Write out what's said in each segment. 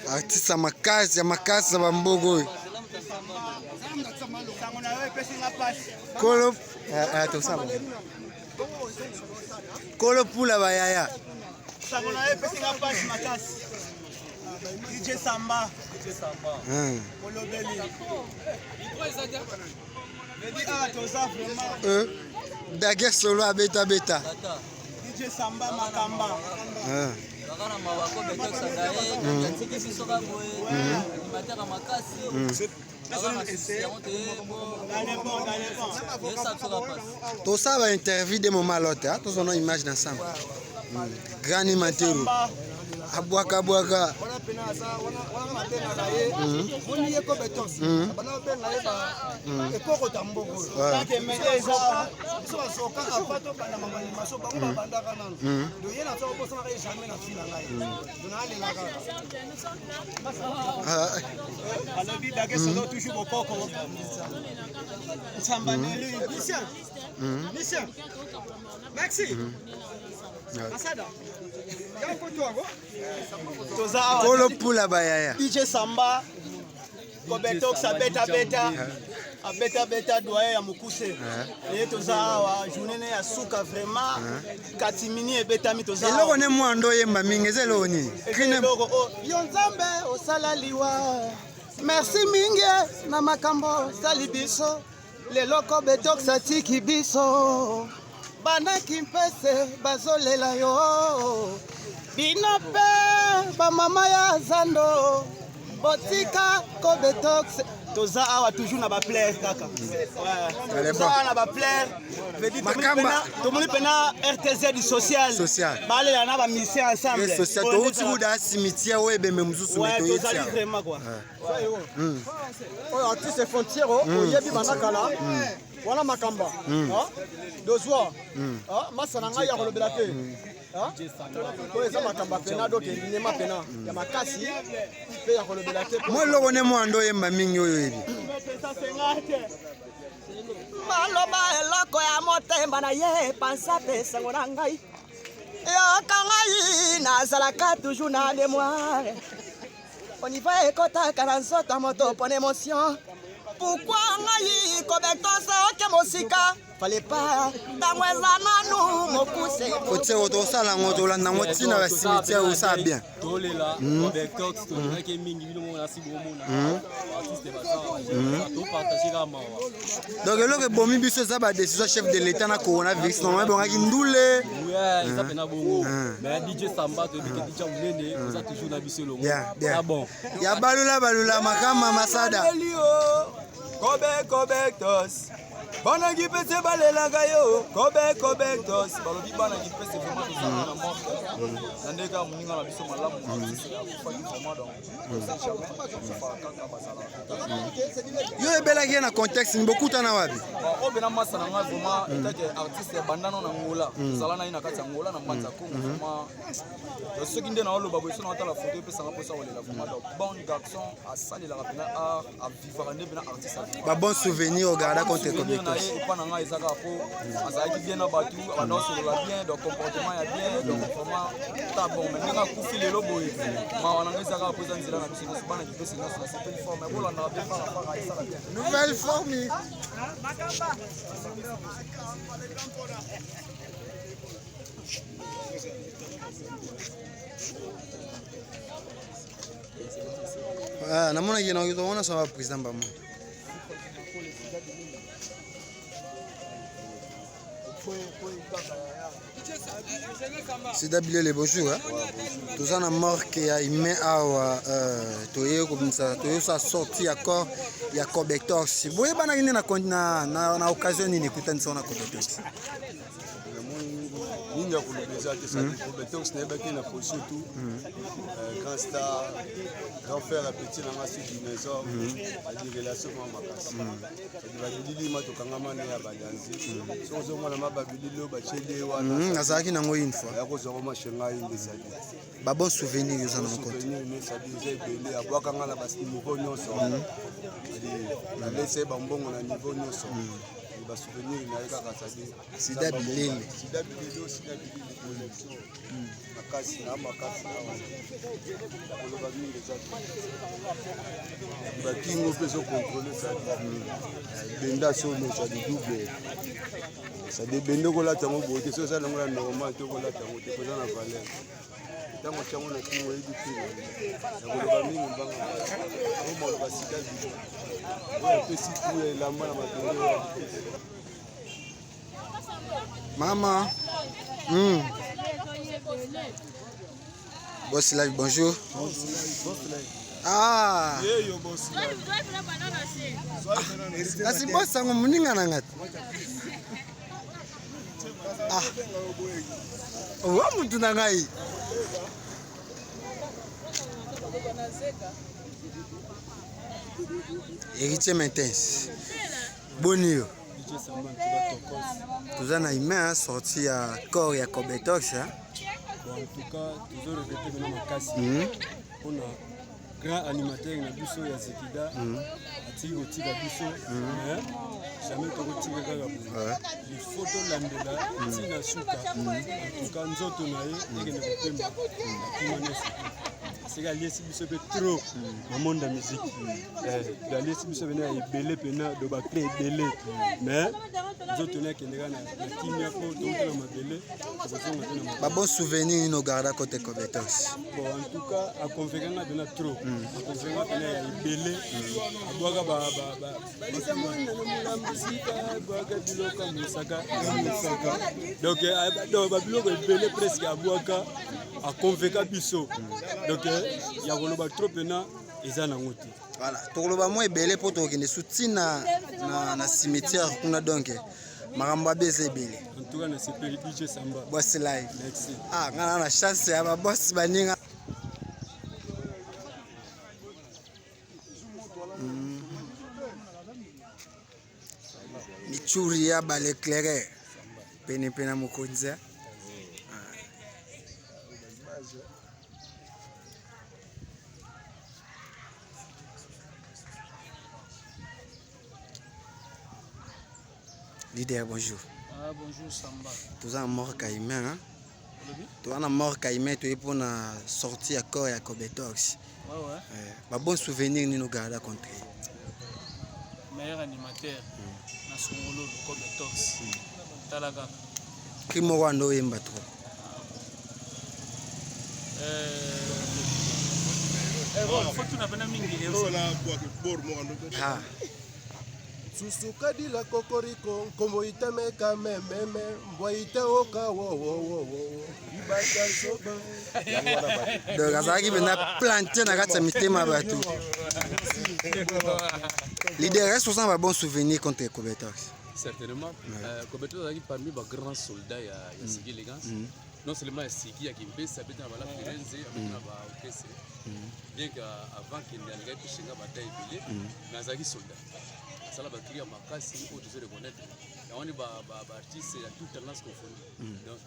Artiste ya makasi ya makasi na bamboka oyo. Kolo eh, eh, tosala. Kolo pula bayaya. Sango na yo epesi nga pasi makasi. DJ Samba. DJ Samba. Olobeli. Ledi awa toza vraiment. Euh, Dage solo abeta beta. DJ Samba Makamba. Ah. Kaka na mawa ko betox adaye atiki biso kaka boye animateur ya makasi kaka na susi yango toye po yesa biso kaka pasi tosala ba interview de moment lote ah, tozwa na image d'ensemble grand animateur abwaka bwaka wana pena aza wana wana nabengaka ye moni ye ko betos bana babenga ye ba ekokota mboko oyo biso basoka ava tobanda mamanimaso bango babandaka nano do ye na soko bosanaka ye jamais na fi na ngai do nalela kaka Alobi dage solo toujours bokoko. Nsamba Neli. Lucien Lucien Maxi Asada yango twango Toza awa. Kolo pula bayaya. DJ Samba. Kobetox abeta beta. Abeta beta doyen ya mokuse. Ye toza awa journée ne ya suka vraiment. Katimini ebetami toza awa. Eloko ne mwa ndo oyemba mingi eza eloko nini? Eza eloko oyo yo nzambe osala liwa merci mingi na makambo osali biso lelo kobetox atiki biso bana kimpese bazolela yo bino mpe bamama ya zando botika kobetox toza awa toujours na baplaire kaka Allez, toza bon. awa na baplaire Makamba. tomoni mpena rtz social Social. balela na bamisien ensemble social touti kuda cimetière oyo ebembe mosusu Ouais, me toyeti tozali awa. vraiment quoi oyo artiste frontière oyebi banda kala wana makamba dozwa masa na ngai ya kolobela te oyo eza makambo pena donc linema pena ya makasi mpe ya kolobela te mwa eloko ne mwa ndo oyemba mingi oyo oyebi maloba eloko ya motema na ye pansa mpe sango na ngai yoka ngai nazalaka toujours na mémoire oniva ekotaka na nzoto ya moto mpona émotion pourkui ngai kobetosa oke mosika fale pa ntango eza nanu mokuse otieko tosala yango tolanda yango ntina ba cimetière osala bien tolela betox tolingaki mingi bino moko nasi bomona artiste baza topartage kaka mawa donc eloko ebomi biso eza badécision chef de l'état na coronavirus normalement ebongaki ndule Ouais, eza pena bongo mais DJ Samba toyebi ke DJ monene oza toujours na biso elongo Bien, bien. Ah bon ya balula balula makama masada Kobe Kobe tos bana kipese balelaka yo Kobe Kobe tos balobi bana kipese vraiment tozala na morte na ndenge kaka moninga na biso malamu artiste akufaki vraiment donc on sait jamais akufaka kaka bazalaka yo oyebelaki ye na contexte nini bokutana wapi oyo mpena masa na ngai vraiment etake artiste ya bandano na ngola tozala na ye na kati ya ngola na mbanza ya congo vraiment soki nde naoloba boye so naotala foto epesanga mposa kolela vraiment donc bon garçon asalelaka mpena art avivaka nde mpena artiste avivaka babon souvenir ogarda contre souvenir na kobetox ye epa na ngai eza kaka po azalaki bien na bato abanda kosolola bien donc comportement ya bien donc vraiment ta bon mais ndenge akufi lelo boye mawa na ngai eza kaka po eza nzela na biso nyonso bana kipesi nyonso nasepeli fort mais bolandaka bien farafara esala bien nouvelle forme Ah, namonaki na wana sama président bamo sida bilele bonjour hein? toza na morque ya humain awa euh, toye kobimisa toyosala sortie ya corps ya cobectox boyebanaki nde na, na, na, na occasion nini ekutanisa wana cobectox mingi ya koloba eza te sadi Cobetox nayebaki na position tout grand star grand frère ya petit na nga si dinosaure adi relation mwa makasi adi babilili ma tokangama na ya badanse soki ozomona ma babilili oyo batieli ye wana nazalaki nango une fois ya kozwa ma shenga ye nde sadi babon souvenir oza na mokoto souvenir ne sadi eza ebele abwaka nga na baniveau nyonso nalesa ye bambongo na niveau nyonso. Basouvenir na ye kaka sadi Sida bilele. Sida bilele o sida bilele collection makasi na makasi awa koloba mingi eza te. Bakingo mpe ezocontrole sadi benda solo sadi double sadi ebende okolata yango boye te so oza nango na normal te okolata yango te po eza na valeur ntango otya yango na kingo oyebi te ya koloba mingi mbanga oyo maloba sida bino oyo apesi tu ya elamba na mabele. Mama. Boss Live, bonjour. Ah. Kasi boss yango moninga na nga te. Ah. Owa mutu na ngai. Héritier Maintence. Boni yo. Toza na humain sorti ya corps ya Cobetox. Hein? Bon, en tout cas, tozo regretter maintenant makasi mpona grand animateur na biso ya Zekida atiki kotika biso, mais jamais tokotika kaka boye, il faut tolandela ntina suka. En tout cas, nzoto na ye ekende kopema na kima nyonso te, seka aliesi biso mpe trop na monde ya musique. Aliesi biso pena ya ebele pena do baclé ebele, mais nzoto na ekende kaka na kimia mpo touta na mabele, tokozonga te na mabele. Ba bon souvenir nini ogarda côté Cobetox? Bon, en tout cas, aconvaincanga mpena trop, aconvaincanga mpena ya ebele. Abwaka balisa mwana na mulambo sika, abwaka biloko ya mosaka mosaka, donc babiloko ebele presque abwaka, aconvainca biso. Donc ya koloba trop mpena eza nango te. Voilà, tokoloba mwa ebele mpo tokokende su ntina na cimetière kuna, donc makambo abe eza ebele. En tout cas, nasepeli, DJ Samba. Boss Live. Merci. Ah, nga na chance ya baboss baninga. Michuri ya baleclairer pene pene na mokonzi. Ah. Leader, bonjour. Ah, bonjour Samba. Toza na morgue humain, hein? Olobi? Toza na morgue humain, toye mpona sortie ya corps ya Cobetox. Ouais. Babon souvenir nini ogarda contre ye? Meilleur animateur na Songolo, Cobetox. Tala kaka. Cri moko wana oyemba trop. Erol, faut tuna pena mingi Erol. Ah. Susukadila kokoriko nkombo itameka mememe mbwa itaoka wowowowo ibata zoba yango wana bato. Donc azalaki mpenza plante na kati ya mitema ya bato. Leader, est-ce que oza bon souvenir contre Cobetox? Certainement. Kobeto azalaki parmi bagrands soldats ya Siki Élégance. Non seulement ya Siki ya Kimpesa, abeti na bala Firenze, abeti na baorchestre. Bien que avant kende alingaki mpe bata ebele, mais azalaki soldat. Asala bacri ya makasi oyo tozo reconnaître. Yango wani baartiste ya toute tendance confondue. Donc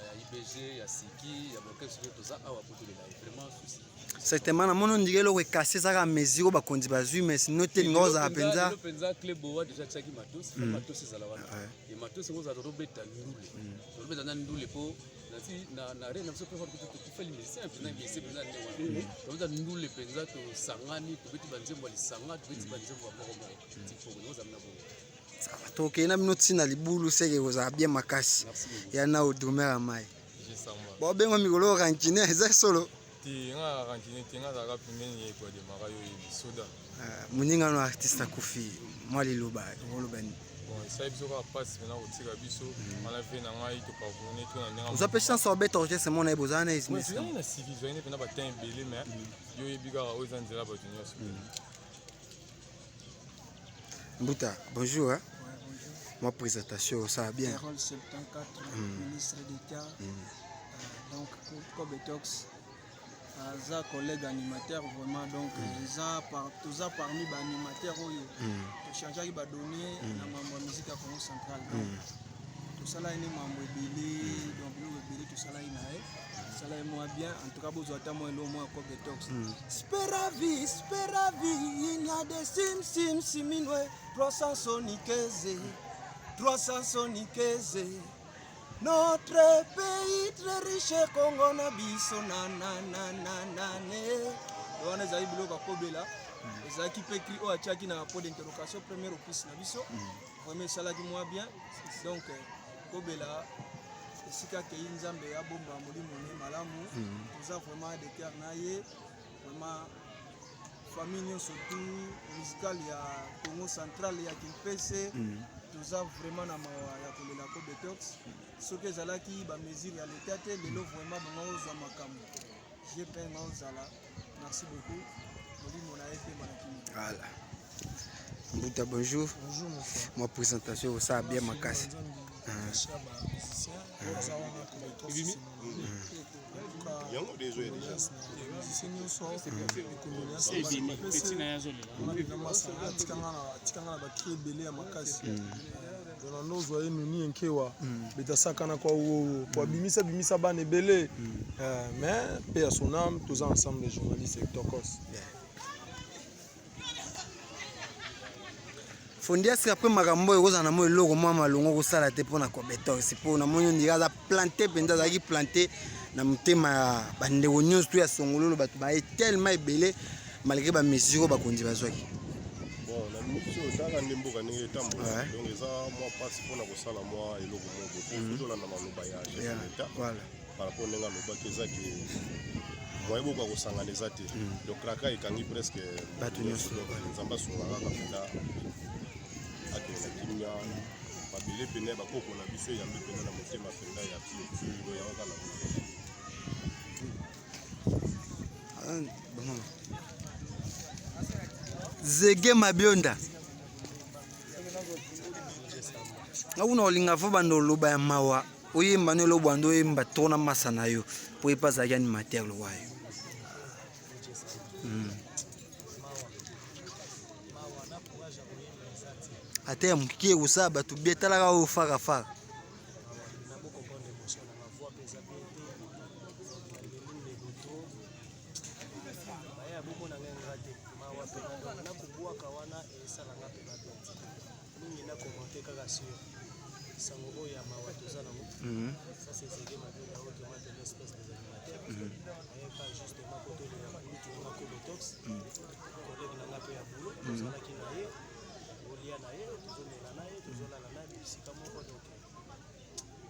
ya IBG, ya Siki, ya baorchestre, toza awa po tolela ye. Vraiment souci. Certainement, namoni ondire eloko ekasi ezaka mesure oyo bakonzi bazwi, mais sino te linga ozala mpenza. Lelo mpenza clé boa déjà tiaki matos, fa matos ezala wana. E matos yango ozala tozobeta ndule, tozobeta na ndule mpo nati na re na biso mpe tokufeli musicien mpenza, musicien mpenza nde wana tobeta ndule mpenza, tosangani, tobeti banzembo ya lisanga, tobeti banzembo ya moko moko ti poko yango ozala na bongo. Tokei na bino ntina libulu seke kozala bien makasi ya na odrumer ya mai baobenga mikolo rancune eza solo. Te, nga rancune te, nga azalaka pembeni ya ekodemaka yo oyebi soda. Moninga no artiste akufi, mwa liloba oloba nini? Bon, esali biso kaka mpasi mpena kotika biso wana ve na ngai topavone to na ndenge. Ozwa mpe chance obeta orchestre mona ye bozala na ezali na siki zwani mpena batin ebele, mais yo oyebi kaka oyo eza nzela bato nyonso. Mbuta, bonjour, hein? Ma présentation, ça va bien. Erol 74, ministre d'État. Donc, Cobetox, aza collègue animateur vraiment, donc eza toza parmi baanimateur oyo tochangeaki badonnées na mambo ya musique ya Congo Central. Donc tosala ye ne mambo ebele, donc biloko ebele tosala ye na ye, tosala ye mwa bien. En tout cas, bozwa ata mwa elo mwa Cobetox. Speravi speravi inya de sim sim siminwe 375. 375. Notre pays très riche Congo na biso na na na na na ne. Wana ezali biloko ya kobela. Ezalaki mpe cri oyo atiaki na point d'interrogation première opus na biso. Vraiment esalaki mwa bien. Donc kobela esika akei Nzambe abomba molimo ne malamu. Toza vraiment de cœur na ye. Vraiment famille nyonso tout musicale ya Congo central ya Kimpese toza vraiment na mawa ya kolela Kobetox. Soki ezalaki ba mesure ya l'État te, lelo vraiment bango ozwa makambo GP nga ozala. Merci beaucoup, molimo na ye pema na kimia. Voilà. Mbuta, bonjour. Bonjour mon frère. Ma présentation osala bien makasi. Atikanga na bacri ebele ya makasi. Donando ozwa ye nuni enkewa betasakana kwa wowo po abimisa bimisa bana ebele, mais paix à son âme. Toza ensemble, les journalistes Tokos. Fondi asika mpe makambo oyo ekozala na mwa eloko mwa malongo kosala te mpona Kobetox, mpo namoni ondira aza plante mpenza, azalaki plante na motema ya bandeko nyonso to ya Songololo. Bato baye tellement ebele malgré bamesure oyo bakonzi bazwaki. Bon, na minute oyo, ezalaka nde mboka ndenge etambola, donc eza mwa mpasi mpona kosala mwa eloko moko po tolanda maloba ya chef de l'État. Par rapport ndenge alobaki, eza ke moyen bokoka kosangana eza te, donc kraka ekangi presque bato nyonso. Donc Nzambe asunga kaka mpenza, akende na kimia. Mabele pene ya bakoko na biso eyambi mpenza na motema mpenza ya pio. Donc yango kaka na Ah, bon. Zege Mabionda, nga kuna olinga fo banda oloba ya mawa, oyemba no eloko banda oyemba to na masa na yo po ye mpe azalaki animateur lokwa yo. Ata ya moke kosala bato bie, talaka oyo farafara. Nakobwaka wana esalanga mpe babeti mingi. Nakommente kaka sur sango oyo ya mawa toza nango. Ça, c'est Zege Mabionda oyo vraiment de l'espèce des animateurs. Ayeka justement po tolela kulutu nanga Kobetox, collègue nanga mpe ya boulot. Tozalaki na ye, tolia na ye, tozomela na ye, tozolala na ye bisika moko. Donc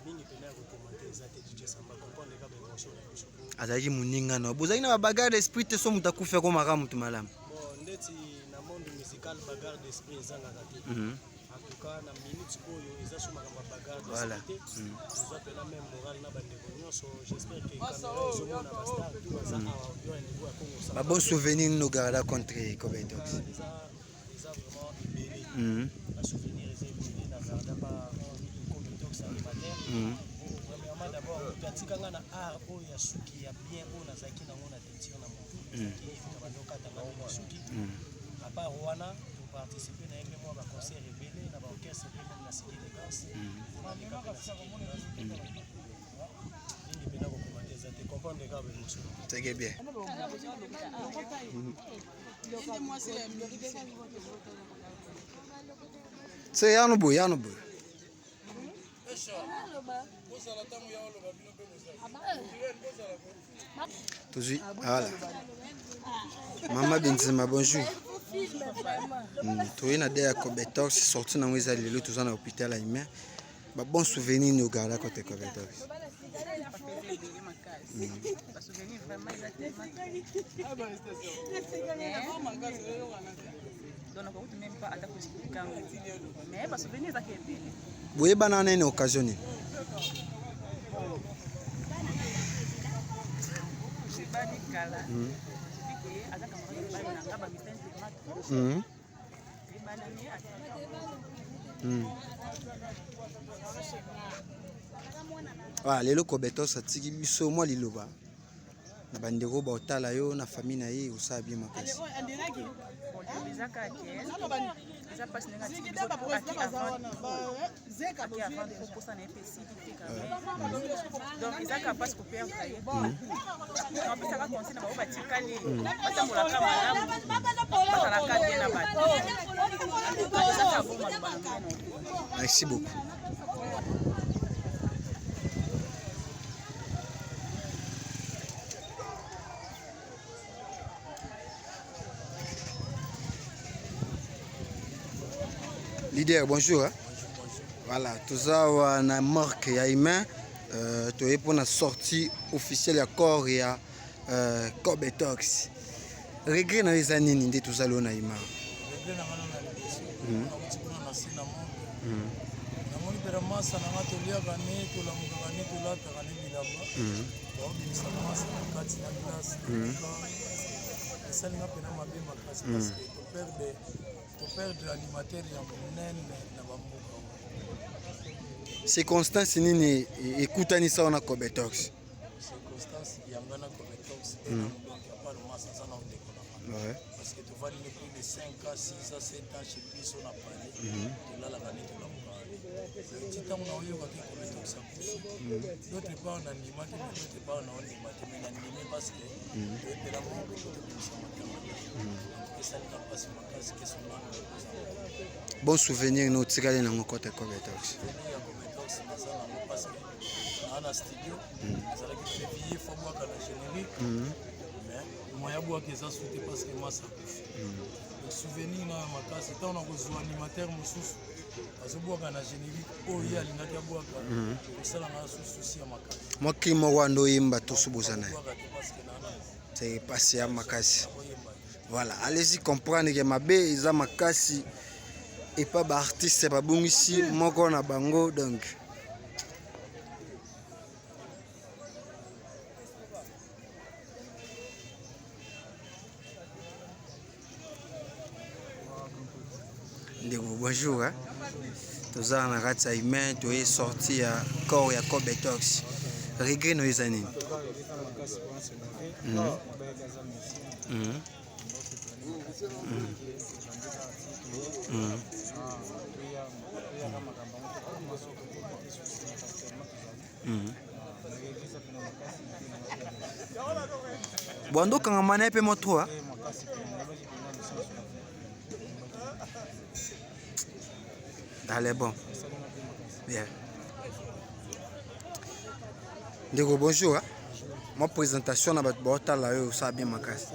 mingi mpena ya kokommente eza te. DJ Samba, comprendre kaka baémotion na biso po Azalaki moninga na bozalaki na babagarre d'esprit te? So moto akufi akomaka moto malamu. Bon, ndeti na monde musical, bagarre d'esprit ezangaka te. En tout cas, na minute oyo eza so makambo ya bagarre d'esprit te. Toza mpena même moral na bandeko nyonso. J'espère que caméra ezomona bastar tout baza awa yo ya niveau ya Congo Central. Babon souvenir nini ogarda contre Kobetox? Eza vraiment ebele. Basouvenir eza ebele na garda pa Kobetox animateur. Premièrement, d'abord, moto atikanga na art oyo ya suki ya bien oyo nazalaki nango na teinture na motu, ezalaki ye moto abandi okatanga mingi suki. À part wana, toparticipe na ye mpe mwa baconcert ebele na baorchestre mpe meme na Siki Élégance. Naleka mpe na Siki Élégance. Mingi mpena kokomante eza te, comprendre kaka baémotion. C'est bien. Se yano boye, yano boye. Tozwi, voilà. Mama Benzema, bonjour. Toye na de ya Kobetox, sorti nango eza lelo, toza na hôpital ya humain. Babon souvenir nini ogarda kote Kobetox? Basouvenir vraiment eza tellement, donc nakokuti même pas ata koexplike yango, mais basouvenir ezaka ebele. Boyebana nini, occasion nini? Toyebani kala ke aza camarade mobali na nga, bamisa tellement trop. Toyebanani. Ah, lelo Kobetos atiki biso, mwa liloba na bandeko baotala yo na famille na ye, osala bien makasi. Eza kaka ke Eza mpasi ndenge atiki biso po aki avant trop, aki avant trop, mposa na ye mpe esili te quand même. Donc eza kaka mpasi koperdre ye. Napesaka conseil na bango batikali, batambolaka malamu, bazalaka bien na bato. Eza kaka bongo maloba na ngai. Merci beaucoup. Leader, bonjour. Hein? Voilà, toza na morgue ya humain toye mpona sortie officielle ya corps ya Cobetox. Regret na yo eza nini nde tozali oyo na humain? Regret na nga na liboso, nauti kuna na se na morgue, namoni mpena masa na nga, toliaka ne, tolamukaka ne, tolataka ne bilamba, baobimisa masa na kati na glace. Esalinga mpena mabe makasi parce que toperdre animateur ya monene na bamboka. Circonstance nini ekutanisa wana Cobetox? Circonstance yanga na Cobetox, donc à part masa aza na ndeko na nga, parce que tovandi ne plus de 5 ans, 6 ans, 7 ans chez biso na palais, tolalaka ne, tolamukaka ne. Ti ntango naoyokaki Cobetox akufi, d'autre part nandimaki, mais d'autre part naondima te, mais nandimi parce que toyebela moko tobimisa matanga. Esalika mpasi makasi kesonana. Bon souvenir no otikali nango kote Cobetox? Souvenir ya Cobetox naza nango parce que naa na studio, ezalaki prévu faut bwaka na générique, mais moya bwaka eza su te parce que masa akufi. Donc souvenir na ya makasi, ntango nakozwa animateur mosusu azobwaka na générique oyo ye alingaki abwaka, kosalanga susi ya makasi. Mwa cri moko wana oyemba toso boza na ye. Bwaka te parce que naa C'est pasi ya makasi. Voilà, allez-y comprendre que mabe eza makasi epa baartiste babungisi moko na bango. Donc ndeko, bonjour hein? Toza na kati ya humain, toye sorti ya corps ya Cobetox. Regret no eza nini? Bwando okangama na ye mpe mwa trop, hein? Allez, bon. Bien. Ndeko, bonjour. Hein? Moi, présentation na bato baotala oyo osala bien makasi.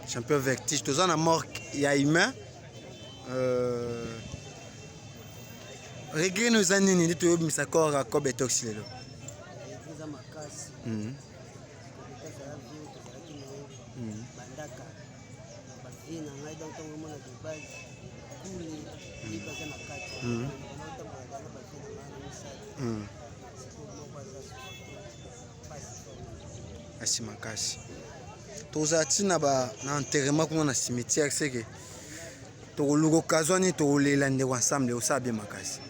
Champion vertige, toza na morgue ya humain. Regret no eza nini nde toyobimisa corps ya Cobetox lelo? Eza makasi. Ezala vie tozalaki na ye bandaka na bavie na ngai, donc ntango omona de base kule libe aza na kati, naotambolaka na bavie na ngai na misato, sikoyo moko aza susu te, pasi. Asi makasi. Tozala ntina ba na enterrement kuna na cimetière, seke tokoluka occasion nini tokolela ndeko ensemble, osala bien makasi.